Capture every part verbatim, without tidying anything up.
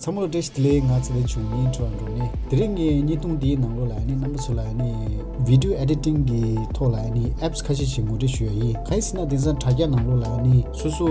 ཚང་མ་ལ་བཀྲ་ཤིས་བདེ་ལེགས། ང་ཚེ་བརྟན་ཆུང་ཡིན། ཊོ་རོན་ཊོ་ནས། དེ་རིང་ངའི་བརྙན་ཐུང་འདིའི་ནང་ལོགས་ལ་ཨ་ནི་རྣམ་པ་ཚོ་ལ་ཨ་ནི་བི་ཌིའོ་ཨེ་ཌི་ཊིང་གི་ཐོག་ལ་ཨ་ནི་ཨེབ་སི་ཁ་ཤས་ཤིག་ངོ་སྤྲོད་ཞུ་ཡ་ཡིན། གང་ཡིན་ཟེར་ན་དེང་སང་དྲ་རྒྱ་ནང་ལོགས་ལ་ཨ་ནི་སོ་སོ་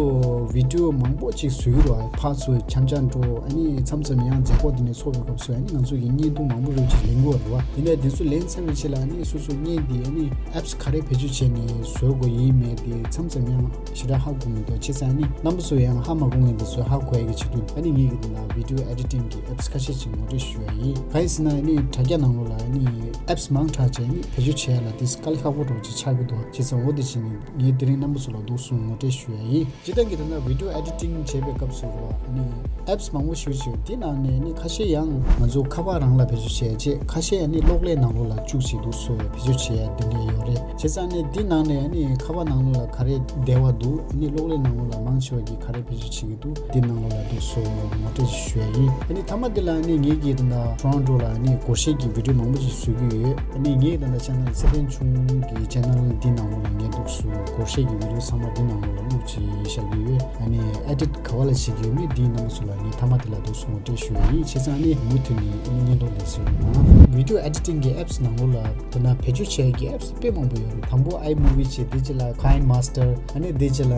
བི་ཌིའོ་མང་པོ་ཅིག་བཟོ་གི་རེད་བ། ཕར་ཚུར་འཆམ་འཆམ་འགྲོ། ཨ་ནི་མཚམས་མཚམས་ཡང་མཛད་སྒོ་དེ་ནས་ཚོགས་པའི་སྐབས་སུ་ཨ་ནི་ང་ཚོ་གི་བརྙན་ཐུང་མང་པོ་རེ་ཅིག་ལེན་གྱི་ཡོད་རེད་བ། དེ་ནས་དེ་ཚོ་ལེན་ཚར་བའི་རྗེས་ལ་ཨ་ནི་སོ་སོ་བརྙན་དེ་ཨ་ནི་ཨེབ་སི་ག་རེ་བེད་སྤྱོད་བྱས་ནས་བཟོ་དགོས་ཡིན་མེད་དེ་མཚམས་མཚམས་ཡང་ཞེ་དྲག་ཧ་གོ་མི་འདུག་བྱས་ཙང་ཨ་ནི་རྣམ་པ་ཚོ་ཡང་ཧ་མ་གོ་མཁན་དེ་ཚོ་ཧ་གོ་ཡ་གི་ཆེད་དུ་ཨ་ནི་ངས་གི་དེ་ལ་བི་ཌིའོ་ཨེ་ཌི་ཊིང་གི་ཨེབ་སི་ཁ་ཤས་ཅིག་ངོ་སྤྲོད་ཞུ་ཡ་ཡིན། གང་ཡིན་ཟེར་ན་ཨ་ནི་དྲ་རྒྱ་ནང་ལོགས་ལ་ཨ་ནི་ཨེབ་སི་མང་དྲགས་བྱས་ཨ་ནི་བེད་སྤྱོད་བྱེད་ཡ་ལ་དེ་དཀའ་ལས་ཁག་པོ་འདྲ་བོ་ཅིག་ཆགས་ཀྱི་འདུག་བྱས་ཙང་འོ་དེ་བྱས་ནས་ངས་དེ་རིང་རྣམ་པ་ཚོ་ལ་འདུག་སེ་ངོ་སྤྲོད་ཞུ་ཡ་ཡིན། སྤྱིར་བཏང་གི་ད་ལྟ་བི་ཌིའོ་ཨེ་ཌི་ཊིང་བྱེད་པའི་སྐབས་སུ་རོ། ཨ་ནི་ཨེབ་སི་མང་པོ་ཞེ་པོ་ཅིག་ཡོད། དེ་ནང་ནས་ནི་ཁ་ཤས་ཡང་ང་ཚོ་ཁ་པར་རང་ལ་བེད་སྤྱོད་བྱས་རྗེས་ཁ་ཤས་ཨ་ནི་གློག་ཀླད་ནང་ལོགས་ལ་བཅུག་བྱས་འདུག་སེ་བེད་སྤྱོད་བྱེད་ཡ་དེ་འདྲ་ཡོད་རེད། བྱས་ཙང་ནི་དེ་ནང་ནས་ཨ་ནི་ཁ་པར་ནང་ལོགས་ལ་ག་རེ་བདེ་བ་འདུག་ཨ་ནི་གློག་ཀླད་ནང་ལོགས་ལ་མང་ཆེ་བ་གིས་ག་རེ་བེད་སྤྱོད་བྱེད་ཀྱི་འདུག་དེ་ནང་ལོགས་ལ་འདུག་སེ་ངོ་སྤྲོད་ཞུ་ཡ་ཡིན། ཨ་ནི་མཐའ་མ་དེ་ལ་ཨ་ནི་ངེད་ཀྱིས་ད་ལྟ་ཊོ་རོན་ཊོ་ལ་ཨ་ནི་སྒོར་གཞས་ཀྱི་བི་ཌིའོ་མང་པོ་ཞིག་བཟོ་གི་ཡོད། ཨ་ནི་ངེད་ད་ལྟ་ཆེ་ནལ་ཚེ་བརྟན་ཆུང་གི་ཆེ་ནལ་འདི་ནང་ལོགས་ལ་ངས་འདུག་སེ་སྒོར་གཞས་ཀྱི་བི་ཌིའོ་ཚང་མ་འདི་ནང་ལོགས་ལ་བླུགས་བྱས་བཞག་གི་ཡོད། ཨ་ནི་ཨེ་ཌིཊ་ག་བ་ལ་བྱེད་ཀྱི་ཡོད་མེད་འདིའི་རྣམ་པ་ཚོ་ལ་ངས་མཐའ་མ་དེ་ལ་འདུག་སེ་ངོ་སྤྲོད་ཞུ་ཡ་ཡིན། བྱས་ཙང་ཨ་ནི་མུ་མཐུད་ནས་ཨ་ནི་བརྙན་ཐུང་འདི་གཟིགས་རོགས་གནང་། བི་ཌིའོ་ཨེ་ཌི་ཊིང་གི་ཨེབ་སི་ནང་ལོགས་ལ་ད་ལྟ་བེད་སྤྱོད་བྱེད་ཀྱི་ཨེབ་སི་དཔེ་མང་པོ་ཡོད་རེད། དང་པོ་ཨའི་མུ་ཝི་བྱས། དེ་རྗེས་ལ་ཁའིན་མཱ་སི་ཊར། ཨ་ནི་དེ་རྗེས་ལ་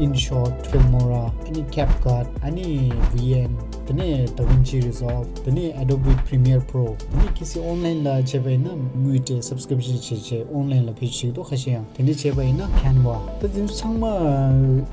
ཨིན་ཤོཊ། ཕིལ་མོ་ར། ཨ་ནི་ཁེབ་ཀཊ། ཨ་ནི་ཝི་ཨེན། དེ་ནས་ཌ་ཝིན་ཅི་རི་སོལ་ཝི། དེ་ནས་ཨེ་ཌོ་བི་པི་རི་མི་ཡར་པོ་རོ། དེ་ནས་གལ་སྲིད་ཨོན་ལའིན་ལ་བྱས་པ་ཡིན་ན་དངུལ་སྤྲད་སབ་སི་ཀི་རིབ་ཤན་བྱས་བྱས་ཨོན་ལའིན་ལ་བེད་སྤྱོད་བྱེད་ཀྱི་འདུག་ཁ་ཤས་ཡང་། དེ་འདྲ་བྱས་པ་ཡིན་ན་ཁེན་ཝ། ད་དེ་ཚོ་ཚང་མ་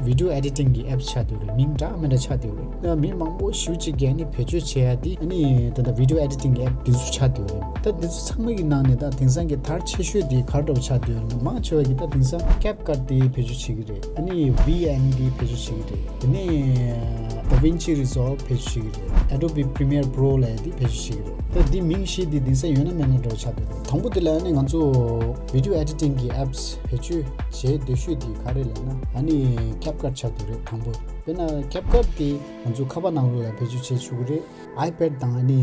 བི་ཌིའོ་ཨེ་ཌི་ཊིང་གི་ཨེབ་སི་ཆགས་བསྡད་ཡོད་རེད། མིང་འདྲ་མི་འདྲ་ཆགས་བསྡད་ཡོད་རེད། ད་མི་མང་པོ་ཞེ་པོ་ཅིག་གིས་ཨ་ནི་བེད་སྤྱོད་བྱེད་ཡ་དེ་ཨ་ནི་ད་ལྟ་བི་ཌིའོ་ཨེ་ཌི་ཊིང་གི་ཨེབ་དེ་ཚོ་ཆགས་བསྡད་ཡོད་རེད། ད་དེ་ཚོ་ཚང་མ་གི་ནང་ནས་ད་དེང་སང་གི་དར་ཆེ་ཤོས་དེ་ག་རེ་འདྲ་བོ་ཆགས་བསྡད་ཡོད་རེད། མང་ཆེ་བ་གིས་ད་དེང་སང་ཁེབ་ཀཊ་དེ་བེད་སྤྱོད་བྱེད་ཀྱི་རེད། ཨ་ནི་ཝི་ཨེན་དེ་བེད་སྤྱོད་བྱེད་ཀྱི་རེད། དེ་ནས་ཌ་ཝིན་ཅི་རི་སོལ་ཝི་བེད་སྤྱོད་བྱེད་ཀྱི་རེད། ཨེ་ཌོ་བི་པི་རི་མི་ཡར་པོ་རོ་ལབ་ཡ་དེ་བེད་སྤྱོད་བྱེད་ཀྱི་རེད། ད་འདི་མིང་བཞི་དེ་དེང་སང་ཡོད་ན་མེད་ན་འདྲ་བོ་ཆགས་བསྡད་འདུག་དང་པོ་དེ་ལ་ཨ་ནི་ང་ཚོ་བི་ཌིའོ་ཨེ་ཌི་ཊིང་གི་ཨེབ་སི་བེད་སྤྱོད་བྱེད་འདོད་ཤོས་དེ་ག་རེ་ལབ་ན། ཨ་ནི་ཁེབ་ཀཊ་ཆགས་བསྡད་རེད། དང་པོ་དཔེར་ན་ཁེབ་ཀཊ་དེ་ང་ཚོ་ཁ་པར་ནང་ལོགས་ལ་བེད་སྤྱོད་བྱེད་ཆོག་གི་རེད། ཨའི་པེཌ་དང་ཨ་ནི་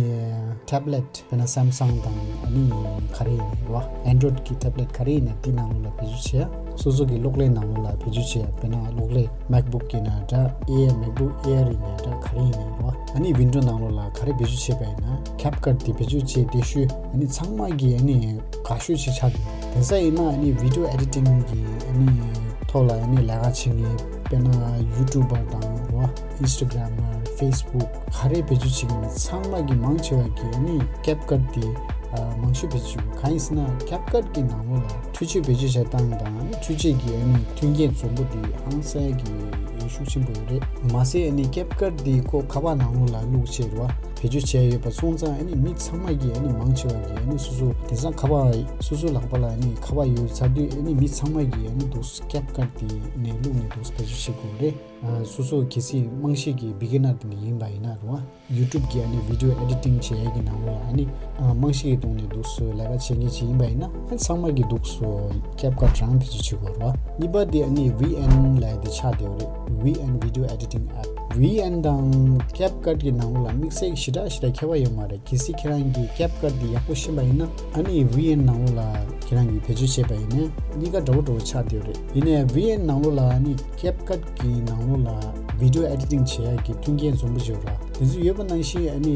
ཊེབ་ལེཊ། དཔེར་ན་སེམ་སང་དང་ཨ་ནི་ག་རེ་ཡིན་ནའི་རེད་བ། ཨེན་ཌོ་རོ་ཡིཌ་གི་ཊེབ་ལེཊ་ག་རེ་ཡིན་ནའི་དེའི་ནང་ལོགས་ལ་བེད་སྤྱོད་བྱེད་ཡ། སོ་སོ་གི་གློག་ཀླད་ནང་ལོགས་ལ་བེད་སྤྱོད་བྱེད་ཡ། དཔེར་ན་གློག་ཀླད་མེག་བུག་ཡིན་ན་འདྲ། ཨེ་མེག་བུག་ཨེར་ཡིན་ན་འདྲ། ག་རེ་ཡིན་ནའི་རེད་བ། ཨ་ནི་ཝིན་ཌོ་ནང་ལོགས་ལ་ག་རེ་བེད་སྤྱོད་བྱེད་པ་ཡིན་ན་ཁེབ་ཀཊ་དེ་བེད་སྤྱོད་བྱེད་འདོད་ཤོས་ཨ་ནི་ཚང་མ་གིས་ཨ་ནི་དགའ་ཤོས་ཅིག་ཆགས་འདུག་དེང་སང་ཡིན་ན་ཨ་ནི་བི་ཌིའོ་ཨེ་ཌི་ཊིང་གི་ཨ་ནི་ཐོག་ལ་ཨ་ནི་ལས་ཀ་བྱེད་མཁན། དཔེར་ན་ཡུ་ཊུབ་པར་དང་རེད་བ། ཨིན་སི་ཊ་གྷི་རམ་མར། ཕེ་སི་བུག་ག་རེ་བེད་སྤྱོད་བྱེད་མཁན་ཚང་མ་གིས་མང་ཆེ་བ་གིས་ཨ་ནི་ཁེབ་ཀཊ་དེ་ཨ་མང་ཤོས་བེད་སྤྱོད་བྱེད་ཀྱི་ཡོད། གང་ཡིན་ཟེར་ན་ཁེབ་ཀཊ་གི་ནང་ལོགས་ལ་འཕྲུལ་ཆས་བེད་སྤྱོད་བྱེད་སྟངས་དང་འཕྲུལ་ཆས་ཀྱི་ཨ་ནི་མཐུན་རྐྱེན་འཛོམས་པོ་དེ་ཧང་སང་གི་ཤུགས་ཆེན་པོ་ཡོད་རེད། མ་ཟད་ཨ་ནི་ཁེབ་ཀཊ་དེ་ཁོ་ཁ་པར་ནང་ལོགས་ལ་བླུགས་བྱས་རེད་བ། བེད་སྤྱོད་བྱས་ཡོད་པ་སོང་ཙང་ཨ་ནི་མི་ཚང་མ་གིས་ཨ་ནི་མང་ཆེ་བ་གིས་ཨ་ནི་སོ་སོ་དེང་སང་ཁ་པར་སོ་སོ་ལག་པ་ལ་ཨ་ནི་ཁ་པར་ཡོད་ཚར་དུས་ཨ་ནི་མི་ཚང་མ་གིས་ཨ་ནི་འདུག་སེ་ཁེབ་ཀཊ་དེ་ནས་བླུགས་ནས་འདུག་སེ་བེད་སྤྱོད་བྱེད་དགོས་རེད། ཨ་སོ་སོ་གལ་སྲིད་རྨང་གཞི་གི་བི་གི་ནར་དེ་འདྲ་ཡིན་པ་ཡིན་ན་རེད་བ། ཡུ་ཊུབ་གི་ཨ་ནི་བི་ཌིའོ་ཨེ་ཌི་ཊིང་བྱེད་ཡས་ཀྱི་ནང་ལོགས་ལ་ཨ་ནི་ཨ་རྨང་གཞི་གི་ཐོག་ནས་འདུག་སེ་ལས་ཀ་བྱེད་མཁན་ཅིག་ཡིན་པ་ཡིན་ན་ཨ་ཚང་མ་གིས་འདུག་སེ་ཁེབ་ཀཊ་རང་བེད་སྤྱོད་བྱེད་དགོས་རེད་བ། གཉིས་པ་དེ་ཨ་ནི་ཝི་ཨེན་ལབ་ཡ་དེ་ཆགས་བསྡད་ཡོད་རེད། ཝི་ཨེན་བི་ཌིའོ་ཨེ་ཌི་ཊིང་ཨེབ། ཝི་ཨེན་དང་ཁེབ་ཀཊ་གི་ནང་ལོགས་ལ་དམིགས་བསལ་ཞེ་དྲག་ཞེ་དྲག་ཁྱད་པར་ཡོད་མ་རེད། གལ་སྲིད་ཁྱེད་རང་གིས་ཁེབ་ཀཊ་དེ་ཡག་པོ་ཤེས་པ་ཡིན་ན་ཨ་ནི་ཝི་ཨེན་ནང་ལོགས་ལ་ཁྱེད་རང་གིས་བེད་སྤྱོད་བྱས་པ་ཡིན་ན་གཉིས་ཀ་འདྲ་བོ་འདྲ་བོ་ཆགས་བསྡད་ཡོད་རེད། ཡིན་ནའི་ཝི་ཨེན་ནང་ལོགས་ལ་ཨ་ནི་ཁེབ་ཀཊ་གི་ནང་ལོགས་ལ་བི་ཌིའོ་ཨེ་ཌི་ཊིང་བྱེད་ཡག་གི་མཐུན་རྐྱེན་འཛོམས་པོ་ཅིག་ཡོད་རེད། དེ་ཚོ་ཡོད་པ་ནང་བཞིན་ཨ་ནི་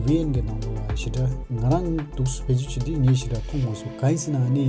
ཝི་ཨེན་གི་ནང་ལོགས་ལ་ཞེ་དྲག་ང་རང་འདུག་སེ་བེད་སྤྱོད་བྱེད་དུས་ངས་ཞེ་དྲག་མཐོང་མ་སོང་། གང་ཡིན་ཟེར་ན་ཨ་ནི་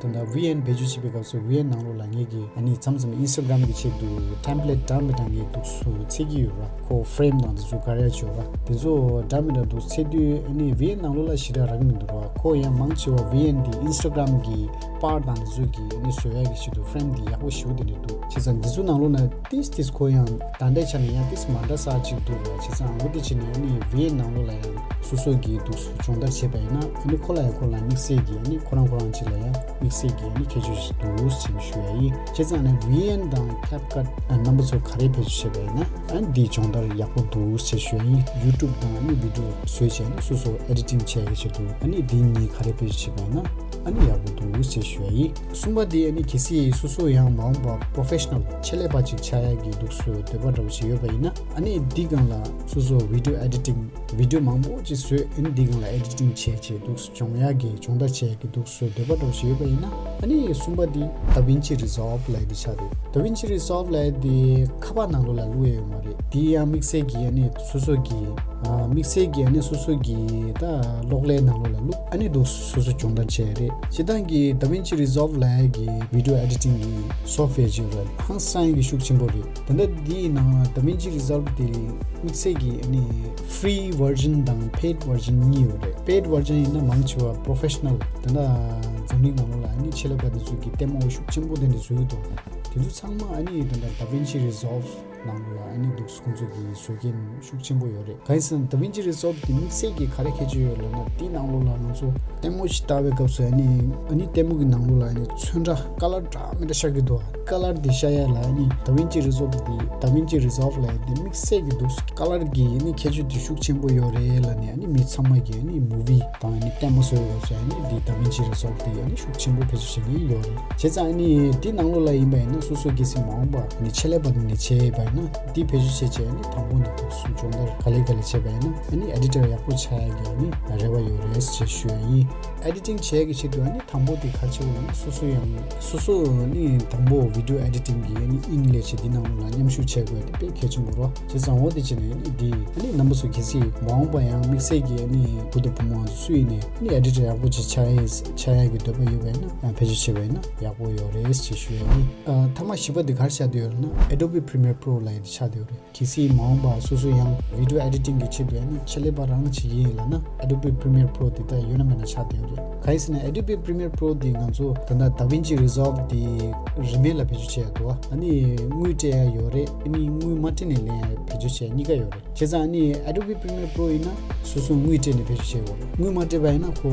ད་ལྟ་ཝི་ཨེན་བེད་སྤྱོད་བྱེད་པའི་སྐབས་སུ་ཝི་ཨེན་ནང་ལོགས་ལ་ངེད་ཀྱིས་ཨ་ནི་མཚམས་མཚམས་ཨིན་སི་ཊ་གྷི་རམ་གི་ཆེད་དུ་ཊེམ་པི་ལེཊ་འདྲ་མི་འདྲ་ངས་འདུག་སེ་བཙལ་གྱི་ཡོད་ར། ཁོ་ཕེ་རེམ་དང་དེ་ཚོ་ག་རེ་ཡ་ཅིག་ཡོད་ར། དེ་ཚོ་འདྲ་མི་འདྲ་འདུག་སེ་བཙལ་དུས་ཨ་ནི་ཝི་ཨེན་ནང་ལོགས་ལ་ཞེ་དྲག་རག་གི་མི་འདུག་ར། ཁོ་ཡང་མང་ཆེ་བ་ཝི་ཨེན་དེ་ཨིན་སི་ཊ་གྷི་རམ་གི་པར་དང་དེ་ཚོ་གི་ཨ་ནི་བཟོ་ཡ་གི་ཆེད་དུ་ཕེ་རེམ་དེ་ཡག་པོ་ཞེ་པོ་དེ་འདྲ་འདུག་བྱས་ཙང་དེ་ཚོ་ནང་ལོགས་ན་ཏིས་ཏིས་ཁོ་ཡང་ད་ལྟའི་ཆ་ནས་ཡང་ཏིས་མ་འདྲ་ས་ཅིག་འདུག་ར། བྱས་ཙང་འོ་དེ་བྱས་ནས་ཨ་ནི་ཝི་ཨེན་ནང་ལོགས་ལ་ཡང་སོ་སོ་གིས་འདུག་སེ་སྦྱོང་བརྡར་བྱས་པ་ཡིན་ན་ཨ་ནི་ཁོ་ལ་ཡང་ཁོ་ལ་དམིགས་བསལ་གྱི་ཨ་ནི་ཁོ་རང་ཁོ་རང་ཅིག་ལ་ཡང་དམིགས་བསལ་གྱི་ཨ་ནི་ཁྱད་ཆོས་ཤིག་འདུག་ཅེས་ཞུ་ཡ་ཡིན། བྱས་ཙང་ཨ་ནི་ཝི་ཨེན་དང་ཁེབ་ཀཊ་རྣམ་པ་ཚོ་ག་རེ་བེད་སྤྱོད་བྱས་པ་ཡིན་ན་ཨ་ནི་འདིའི་སྦྱོང་བརྡར་ཡག་པོ་འདུག་ཅེས་ཞུ་ཡ་ཡིན། ཡུ་ཊུབ་དང་ཨ་ནི་བི་ཌིའོ་བཟོས་བྱས་ནས་སོ་སོ་ཨེ་ཌི་ཊིང་བྱས་ཡ་ཆེད་དུ་ཨ་ནི་འདི་གཉིས་ག་རེ་བེད་སྤྱོད་བྱས་པ་ཡིན་ན་ཨ་ནི་ཡག་པོ་འདུག་ཅེས་ཞུ་ཡ་ཡིན། གསུམ་པ་དེ་ཨ་ནི་གལ་སྲིད་སོ་སོ་ཡང་མ་འོངས་པ་པོ་རོ་ཕེ་ཤ་ནལ་ཆེད་ལས་པ་ཅིག་ཆགས་ཡག་གི་འདུག་སེ་འདོད་པ་འདྲ་བོ་ཞིག་ཡོད་པ་ཡིན་ན་ཨ་ནི་འདི་སྒང་ལ་སོ་སོ་བི་ཌིའོ་ཨེ་ཌི་ཊིང་ བི་ཌིའོ་མང་པོ་ཅིག་བཟོས། ཨ་ནི་འདི་སྒང་ལ་ཨེ་ཌི་ཊིང་བྱས་བྱས་འདུག་སྦྱོང་ཡག་གི་སྦྱོང་བརྡར་བྱེད་ཡག་གི་འདུག་སུ་འདོད་པ་འདྲ་བོ་ཞིག་ཡོད་པ་ཡིན་ན། ཨ་ནི་གསུམ་པ་འདི་DaVinci Resolve ལབ་ཡག་འདི་ཆགས་འདུག DaVinci Resolve ལབ་ཡག་འདི་ཁ་པར་ནང་ལོགས་ལ་བླུག་ཡག་ཡོད་མ་རེད། འདི་ཡང་དམིགས་བསལ་གྱི་ཨ་ནི་སོ་སོ་གི་ཨ་དམིགས་བསལ་གྱི་ཨ་ནི་སོ་སོ་གི་ད་གློག་ཀླད་ནང་ལོགས་ལ་བླུག་ཨ་ནི་འདུག་སོ་སོ་སྦྱོང་བརྡར་བྱེད་ཡག་རེད། སྤྱིར་བཏང་གི་DaVinci Resolve ལབ་ཡག་གི་བི་ཌིའོ་ཨེ་ཌི་ཊིང་གི་སོབ་ཝེར་ཅིག་ཡོད་རེད། ཧང་སང་ཡག་གི་ཤུགས་ཆེན་པོ་རེད། ད་ལྟ་འདིའི་ནང་ལ་DaVinci Resolve དེ་དམིགས་བསལ་གྱི་ཨ་ནི་free version དང་paid version གཉིས་ཡོད་རེད། paid version ཡིན་ན་མང་ཆེ་བ་professional ད་ལྟ་འཛམ་གླིང་ནང་ལོགས་ལ་ཨ་ནི་ཆེད་ལས་པ་འདི་ཚོ་གི་ལྟད་མོ་ཤུགས་ཆེན་པོ་དེ་འདྲ་བཟོ་གི་འདུག་དེ་ཚོ་ཚང་མ་ཨ་ནི་ད་ལྟ་DaVinci Resolve ནང་ལོགས་ལ་ཨ་ནི་འདུག་ཁོང་ཚོ་གི་བཟོ་མཁན་ཤུགས་ཆེན་པོ་ཡོད་རེད། གང་ཡིན་ཟེར་ན་DaVinci Resolve དེ་དམིགས་བསལ་གྱི་ག་རེ་ཁྱད་ཆོས་ཡོད་ལབ་ན། དེའི་ནང་ལོགས་ལ་ང་ཚོ་ལྟད་མོ་ཞིག་ལྟ་བའི་སྐབས་སུ་ཨ་ནི་ཨ་ནི་ལྟད་མོ་གི་ནང་ལོགས་ལ་ཨ་ནི་ཚོན་ཁྲ་ཀ་ལར་འདྲ་མི་འདྲ་ཤར་གྱི་འདུག་ཀ་ལར་དེ་ཤར་ཡག་ལ་ཨ་ནི་DaVinci Resolve དེ་DaVinci Resolve ལབ་ཡག་དེ་དམིགས་བསལ་གྱི་འདུག་ཀ་ལར་གྱི་ཨ་ནི་ཁྱད་ཆོས་དེ་ཤུགས་ཆེན་པོ་ཡོད་རེད་ལབ་ནས། ཨ་ནི་མི་ཚང་མ་གི་ཨ་ནི་movie དང་ཨ་ནི་ལྟད་མོ་བཟོ་བའི་སྐབས་སུ་ཨ་ནི་དེ་DaVinci Resolve དེ་ཨ་ནི་ཤུགས་ཆེན་པོ་བེད་སྤྱོད་བྱེད་མཁན་ཡོད་རེད། བྱས་ཙང་ཨ་ནི་དེ་ནང་ལོགས་ལ་ཡིན་པ་ཡིན་ན་སོ་སོ་གལ་སྲིད་མ་འོངས་པ་ཨ་ནི་ཆེད་ལས་པ་ནས་བྱས་པ་ཡིན་ན། དེ་བེད་སྤྱོད་བྱས་བྱས་ཨ་ནི་དང་པོ་ནས་སྦྱོང་བརྡར་ག་ལེ་ག་ལེ་བྱས་པ་ཡིན་ན། ཨ་ནི་ཨེ་ཌི་ཊར་ཡག་པོ་ཆགས་ཡག་གི་ཨ་ནི་རེ་བ་ཡོད་རེད་ཅེས་ཞུ་ཡག་ཡིན། ཨེ་ཌི་ཊིང་བྱེད་ཡག་གི་ཆེད་དུ་ཨ་ནི་དང་པོ་དེ་ག་རེ་བྱེད་དགོས་ན། སོ་སོ་ཡང་སོ་སོ་ཨ་ནི་དང་པོ་བི་ཌིའོ་ཨེ་ཌི་ཊིང་གི་ཨ་ནི་དབྱིངས་ལས་བྱེད་དེ་ནང་ལ་མཉམ་ཞུགས་བྱེད་དགོས་དེ་དཔེ་གལ་ཆེན་པོ་རེད། བྱས་ཙང་འོ་དེ་བྱས་ནས་ཨ་ནི་དེ་ཨ་ནི་རྣམ་པ་ཚོ་གལ་སྲིད་མ་འོངས་པ་ཡང་དམིགས་བསལ་གྱི་ཨ་ནི་བུ་དང་བུ་མོ་ཚོ་སུ་ཡིན་ནའི་ཨ་ནི་ཨེ་ཌི་ཊར་ཡག་པོ་ཅིག་ཆགས་ཡག་ཆགས་ཡག་གི་འདོད་པ་ཡོད་པ་ཡིན་ན། ཡང་བེད་སྤྱོད་བྱས་པ་ཡིན་ན་ཡག་པོ་ཡོད་རེད་ཅེས་ཞུ་ཡག་ཡིན། ཨ་ཐ་མ་བཞི་པ་དེ་ག་རེ་ཆགས་བསྡད་ཡོད་རེད་ན། Adobe Premiere Pro ལབ་ཡག་དེ་ཆགས་བསྡད་ཡོད་རེད། གལ་སྲིད་མ་འོངས་པ་སོ་སོ་ཡང་བི་ཌིའོ་ཨེ་ཌི་ཊིང་གི་ཆེད་དུ་ཨ་ནི་ཆེད་ལས་པ་རང་བྱེད་ཀྱི་ཡིན་ལབ་ན། Adobe Premiere Pro དེ་ད་ཡོད་ན་མེད་ན་ཆགས་བསྡད་ཡོད་རེད། གང་ཡིན་ཟེར་ན་Adobe Premiere Pro དེ་ང་ཚོ་ད་ལྟ་DaVinci Resolve དེ་རིན་མེད་ལ་བེད་སྤྱོད་བྱེད་ཡག་འདུག་ཨ་ནི་དངུལ་སྤྲད་ཡག་ཡོད་རེད། ཨ་ནི་དངུལ་མ་སྤྲད་ནས་ལེན་ཡག་བེད་སྤྱོད་བྱེད་ཡག་གཉིས་ཀ་ཡོད་རེད། བྱས་ཙང་ཨ་ནི་Adobe Premiere Pro ཡིན་ན་སོ་སོ་དངུལ་སྤྲད་ནས་བེད་སྤྱོད་བྱེད་དགོས་རེད། དངུལ་མ་སྤྲད་པ་ཡིན་ན་ཁོ་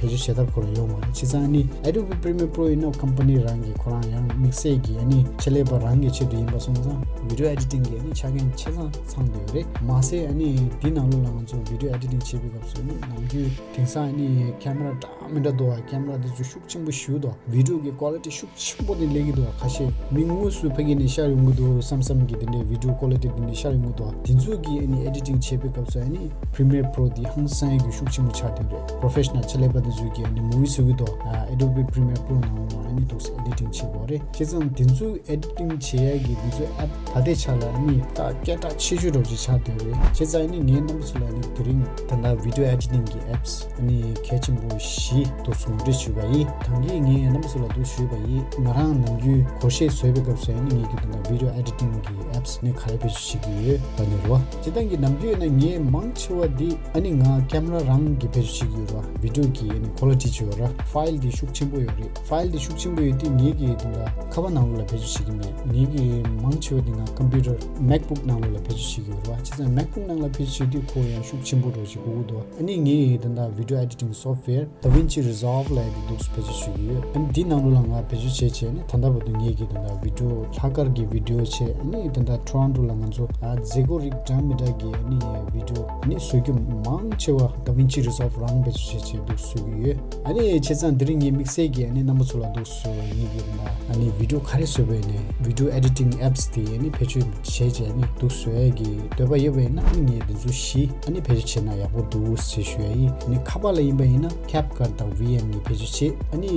བེད་སྤྱོད་བྱེད་ཐབས་ཁོ་རང་ཡོད་མ་རེད། བྱས་ཙང་ཨ་ནི་Adobe Premiere Pro ཡིན་ན་ཀམ་པ་ནི་རང་གི་ཁོ་རང་ཡང་དམིགས་བསལ་གྱི་ཨ་ནི་ཆེད་ལས་པ་རང་གི་ཆེད་དུ་ཡིན་པ་སོང་ཙང་བི་ཌིའོ་ཨེ་ཌི་ཊིང་གི་ཨ་ནི་ཆ་རྐྱེན་ཆ་ཚང་ཚང་བསྡད་ཡོད་རེད། མ་ཟད་ཨ་ནི་འདི་ནང་ལོགས་ལ་ང་ཚོ་བི་ཌིའོ་ཨེ་ཌི་ཊིང་བྱེད་པའི་སྐབས་སུ་ཨ་ནི་ནམ་རྒྱུན་དེང་སང་ཨ་ནི་ཁེ་མ་ར་འདྲ་མི་འདྲ་འདུག་བ། ཁེ་མ་ར་དེ་ཚོ་ཤུགས་ཆེན་པོ་ཞེ་པོ་འདུག་བི་ཌིའོ་གི་ཀོ་ལི་ཊི་ཤུགས་ཆེན་པོ་དེ་སླེབས་ཀྱི་འདུག་ཁ་ཤས་མི་དངོས་སུ་ཕ་གི་ནས་ཤར་ཡོང་གི་འདུག་བསམ་བསམ་གྱི་དེ་འདྲའི་བི་ཌིའོ་ཀོ་ལི་ཊི་དེ་འདྲའི་ཤར་ཡོང་གི་འདུག་དེ་ཚོ་གི་ཨ་ནི་ཨེ་ཌི་ཊིང་བྱེད་པའི་སྐབས་སུ་ཨ་ནི་Premiere Pro དེ་ཧང་སང་ཡག་གི་ཤུགས་ཆེན་པོ་ཆགས་བསྡད་རེད། པོ་རོ་ཕེ་ཤ་ནལ་ཆེད་ལས་པ་དེ་ཚོ་གི་ཨ་ནི་མུ་ཝི་བཟོ་གི་འདུག་ཨ་Adobe Premiere Pro ནང་ལ་ཨ་ནི་འདུག་སེ་ཨེ་ཌི་ཊིང་བྱེད་དགོས་རེད། བྱས་ཙང་དེ་ཚོ་ཨེ་ཌི་ཊིང་བྱེད་ཡག་གི་དེ་ཚོ་ཨེབ་ད་ལྟའི་ཆ་ལ་ཨ་ནི་ད་སྐད་གྲགས་ཆེ་ཤོས་འདྲ་བོ་ཅིག་ཆགས་བསྡད་རེད། བྱས་ཙང་ཨ་ནི་ངས་རྣམ་པ་ཚོ་ལ་ཨ་ནི་དེ་རིང་ད་ལྟ་བི་ཌིའོ་ཨེ་ཌི་ཊིང་གི་ཨེབ་སི་ཨ་ནི་གལ་ཆེན་པོ་བཞི་དེ་ཚོ་ངོ་སྤྲོད་ཞུས་པ་ཡིན། ད་གིན་ངས་རྣམ་པ་ཚོ་ལ་འདུག་ཞུས་པ་ཡིན། ང་རང་ནམ་རྒྱུན་སྒོར་གཞས་བཟོས་པའི་སྐབས་སུ་ཨ་ནི་ངེད་ཀྱི་ད་ལྟ་བི་ཌིའོ་ཨེ་ཌི་ཊིང་གི་ཨེབ་སི་ནི་ག་རེ་བེད་སྤྱོད་བྱེད་ཀྱི་ཡོད་ད་ནི་རོ། སྤྱིར་བཏང་གི་ནམ་རྒྱུན་ཡིན་ན་ངས་མང་ཆེ་བ་འདི་ཨ་ནི་ང་ཁེ་མ་ར་རང་གི་བེད་སྤྱོད་བྱེད་ཀྱི་ཡོད་ར། བི་ཌིའོ་གི་ཨ་ནི་ཀོ་ལི་ཊི་བྱེད་ཡོད་ར། ཕའིལ་འདི་ཤུགས་ཆེན་པོ་ཡོད་རེད། ཕའིལ་འདི་ཤུགས་ཆེན་པོ་ཡོད་དུས་ངེད་ཀྱི་ད་ལྟ་ཁ་པར་ནང་ལོགས་ལ་བེད་སྤྱོད་བྱེད་ཀྱི་མེད། ངེད་ཀྱི་མང་ཆེ་བ་འདི་ང་ཀམ་པུ་ཊར་མེག་བུག་ནང་ལོགས་ལ་བེད་སྤྱོད་བྱེད་ཀྱི་ཡོད་ར། བྱས་ཙང་མེག་བུག་ནང་ལ་བེད་སྤྱོད་བྱེད་དུས་ཁོ་ཡང་ཤུགས་ཆེན་པོ་འདྲ་བོ་ཅིག་དགོས་ཀྱི་འདུག་ཨ་ནི་ངེད་ཀྱི་ད་ལྟ་བི་ཌིའོ་ཨེ་ཌི་ཊིང་སོབ་ཝེར་DaVinci Resolve ལབ་ཡག་དེ་འདུག་སེ་བེད་སྤྱོད་བྱེད་ཀྱི་ཡོད། ཨ་ནི་འདི་ནང་ལོགས་ལ་ང་བེད་སྤྱོད་བྱས་བྱས་ནས་ད་ལྟ་བར་དུ་ངེད་ཀྱི་ད་ལྟ་བི་ཌིའོ་ལྷག་དཀར་གྱི་བི་ཌིའོ་བྱས། ཨ་ནི་ད་ལྟ་ཊོ་རོན་ཊོ་ལ་ང་ཚོ་ཨ་མཛད་སྒོ་རིགས་འདྲ་མི་འདྲ་གི་ཨ་ནི་བི་ཌིའོ་ཨ་ནི་བཟོ་རྒྱུ་མང་ཆེ་བ་DaVinci Resolve རང་བེད་སྤྱོད་བྱས་བྱས་འདུག་སེ་བཟོ་གི་ཡོད། ཨ་ནི་བྱས་ཙང་དེ་རིང་ངས་དམིགས་བསལ་གྱི་ཨ་ནི་རྣམ་པ་ཚོ་ལ་འདུག་སེ་ངེད་ཀྱི་ད་ལྟ་ཨ་ནི་བི་ཌིའོ་ག་རེ་བཟོས་པ་ཡིན་ནའི་བི་ཌིའོ་ཨེ་ཌི་ཊིང་ཨེབ་སི་དེ་ཨ་ནི་བེད་སྤྱོད་བྱས་བྱས་ཨ་ནི་འདུག་སེ་བཟོ་ཡག་གི་འདོད་པ་ཡོད་པ་ཡིན་ན་ཨ་ནི་ངས་འདི་ཚོ་བཞི་ཨ་ནི་བེད་སྤྱོད་བྱས་ན་ཡག་པོ་འདུག་ཅེས་ཞུ་ཡག་ཡིན། ཨ་ནི་ཁ་པར་ལ་ཡིན་པ་ཡིན་ན་ཁེབ་ཀཊ་དང་ཝི་ཨེམ་གཉིས་བེད་སྤྱོད་བྱེད། ཨ་ནི་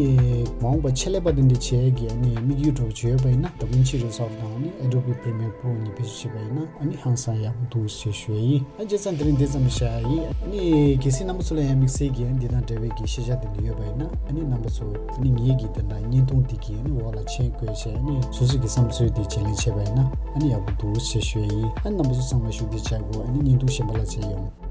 མ་འོངས་པ་ཆེད་ལས་པ་དེ་འདྲ་བྱེད་ཡག་གི་ཨ་ནི་དམིགས་ཡུལ་འདྲ་བོ་ཅིག་ཡོད་པ་ཡིན་ན་DaVinci Resolve དང་ཨ་ནི་Adobe Premiere Pro གཉིས་བེད་སྤྱོད་བྱེད་པ་ཡིན་ན་ཨ་ནི་ཧང་སང་ཡག་པོ་འདུག་ཅེས་ཞུ་ཡག་ཡིན། ཨ་བྱས་ཙང་དེ་རིང་འདི་ཙམ་བཞག་ཡག་ཡིན། ཨ་ནི་གལ་སྲིད་རྣམ་པ་ཚོ་ལ་ཡང་དམིགས་བསལ་གྱི་ཨ་ནི་འདི་དང་འབྲེལ་བའི་གི་ཤེས་བྱ་དེ་འདྲ་ཡོད་པ་ཡིན་ན་ཨ་ནི་རྣམ་པ་ཚོ་ཨ་ནི་ངེད་ཀྱི་དེ་འདྲ་བརྙན་ཐུང་འདི་གི་ཨ་ནི་འོག་ལ་མཆན་བཀོད་བྱས་ཨ་ནི་སོ་སོ་གི་བསམ་ཚུལ་དེ་བརྗེ་ལེན་བྱས་པ་ཡིན་ན་ཨ་ནི་ཡག་པོ་འདུག་ཅེས་ཞུ་ཡག་ཡིན། ཨ་ནི་རྣམ་པ་ཚོ་ཚང་མ་བཞུགས་བསྡད་བྱ་དགོས། ཨ་ནི་བརྙན་ཐུང་གཞན་པ་ལ་མཇལ་ཡོང་།